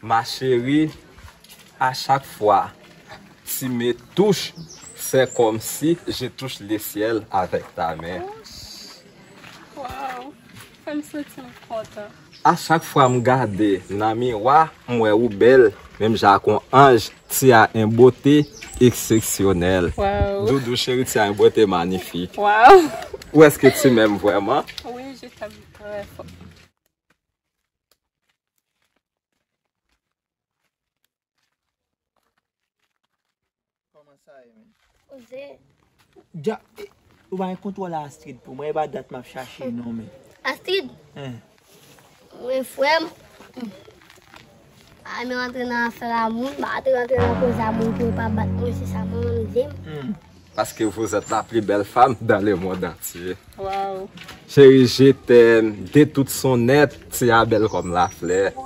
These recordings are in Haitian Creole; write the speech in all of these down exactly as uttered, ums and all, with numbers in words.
Ma chérie, à chaque fois tu me touches, c'est comme si je touche le ciel avec ta main. Waw, fè m santi m kontan. A chak fwa m gade nan miwa, m wè ou bèl, menm jan ak yon anj, tu as une beauté exceptionnelle. Waw. Doudou chéri, tu as une beauté magnifique. Waw. Ou est-ce que tu m'aimes vraiment? Oui, je t'aime très fort. Kòman sa ye, menn? Koze. Dja, e, ou pa gen kontwòl a Astrid pou mwen, e pa dat m ap chache non, menn. Astrid? Hein. Mwen, frè m. Pa renmen rantre nan afè a moun, pa te rantre nan koze a moun pou yo pa bat mwen, se sa manman m di m. Hmm. Parce que vous êtes la plus belle femme dans le monde entier. Waw. Chérie, je t'aime de tout son être, tu es belle comme la fleur. Waw.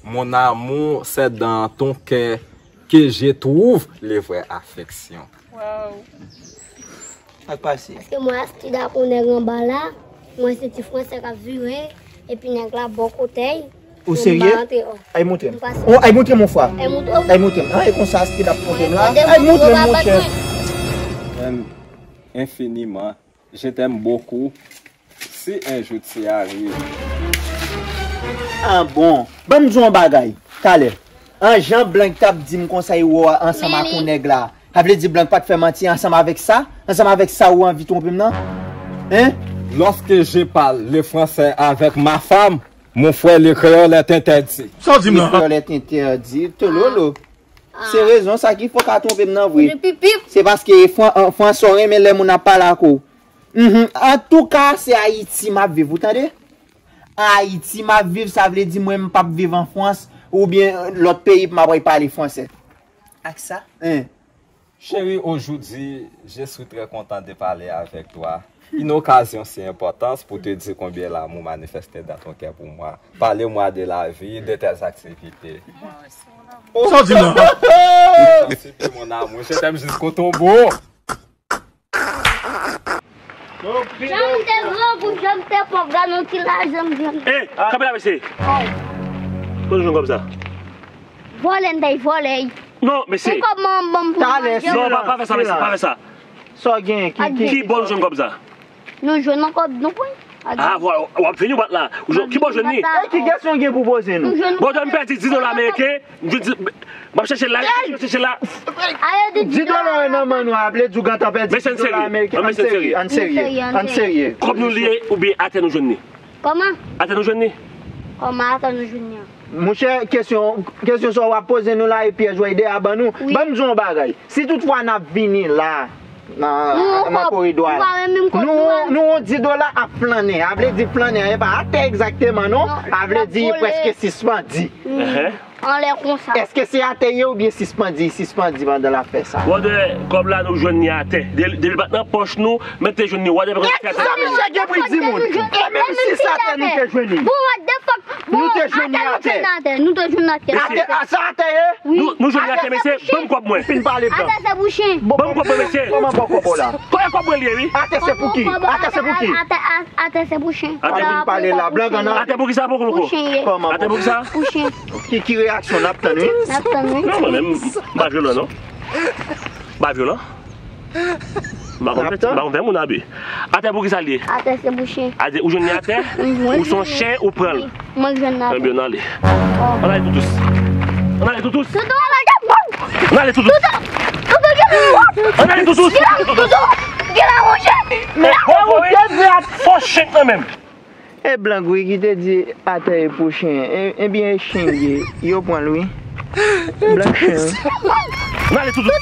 Mon amour, c'est dans ton cœur que je trouve les vraies affections. Waw. Sa k pase? Paske mwen Astrid ak yon nèg anba la, mwen se ti fransè k ap vire, epi nèg la bò kote l. Ou serye? Ay, montre m. Oh, ay, montre m, mon frè. Ay, montre m. Ay, montre m. An, e konsa Astrid ap montre m la. Ay, montre m, monchè. J'aime infiniment. Je t'aime beaucoup. Si un jour tu arrives. Ah bon. Ban m di w yon bagay. Talè. An jan Blank t ap di m konsa, li wè w ansanm ak yon nèg la. Sa vle di Blank pa t fè manti ansanm avèk sa? Ansanm avèk sa ou anvi twonpe m nan? Hein? Lorsque je parle le français avec ma femme, mon frère, le créole est interdit. Sa w di m la? Le créole est interdit. Tololo. Se rezon sa ki fè w ka twonpe m nan vre. Se paske fran-, an, fransè w renmen lè moun ap pale ak ou. Mhm. Antouka, se Ayiti m ap viv, ou tande? Ayiti m ap viv, sa vle di mwen m p ap viv an Frans, oubyen lòt peyi pou m ap al pale fransè. Ak sa? Hein. Chérie, aujourd'hui, je suis très content de parler avec toi. Une occasion si importante pour te dire combien l'amour manifesté dans ton cœur pour moi. Parle-moi de la vie, de tes activités. Sa w di m nan? Mon amour, je t'aime jusqu'au tombeau. Jan m te grangou, jan m te pòv, gade yon ti lajan m jwenn. Ey, kanpe la, mesye. Kote w jwenn kòb sa? Vòlè m t al vòlè. Non, mesye. Yon kòb mwen ban m pou manje. Non, pa, pa fè sa, mesye, pa fè sa. Sa w genyen, ki, ki, ki bò nou jwenn kòb sa? Nou jwenn nan kòb nou pran. Ah, w ap vini w bat la. Ki bò w jwenn li? E ki kesyon w gen pou poze nou? Bon, m pèdi dis dola ameriken. M jwenn di, m ap chèche l la, m ap chèche l la. Dis dola yo nan men nou a, vle di w gentan pèdi dis dola ameriken. Ann serye, ann serye, ann serye. Kòb nou li ye oubyen atè nou jwenn li? Kòman? Atè nou jwenn li? Kòman atè nou jwenn li an? Monchè, kesyon, kesyon sa w ap poze nou la, e pyèj w ede a ban nou. Ban m di w yon bagay. Si toutfwa n ap vini la, nan, nan koridò a, nou, nou yon dis dola ap flannen. A vle di flannen an, e pa atè egzakteman, non. A vle di prèske sispandi. Anlè konsa. Èske se atè ye oubyen sispandi, sispandi pandan l ap fè sa? Brother, kòb la nou jwenn li atè. Depi, depi l pa t nan pòch nou, men te jwenn li, whatever. E kisa misye gen pou l di moun? E menm si se atè nou te jwenn li. Bon, what the fuck? Nou te jwenn li atè. Nou te jwenn atè. Atè, a, sa atè ye? Nou, nou jwenn li atè, mesye. Ban m kòb mwen. Fin pale blan. Atè se pou chen. Ban m kòb mwen, mesye. Kòman ba w kòb ou la? Kòb mwen li ye, wi. Atè se pou ki? Atè se pou ki? Atè, a, atè se pou chen. Atè pou ki? Pale la, blan, grann. Atè pou ki sa, poko, poko? Pou chen ye. Kòman? Atè pou ki sa? Pou chen. Ki, ki reyaksyon n ap tann, wi? N ap tann, wi. Non, mwen menm, m pa vyolan, non. M pa vyolan. M pa konn fè, m pa konn fè moun abi. Atè pou ki sa l ye? Atè se pou chen. Atè, ou jwenn li atè? Ou se yon chen, ou pran l? Mwen jwenn atè. Ebyen, ann ale. Ann ale toutous. Ann ale toutous. Ann ale toutous. Ann ale toutous. Fò chen nan menm. E blan wi ki te di atè e pou chen. E, ebyen e chen l ye. Yo pran l wi. Blan chen wi. N ale toutou.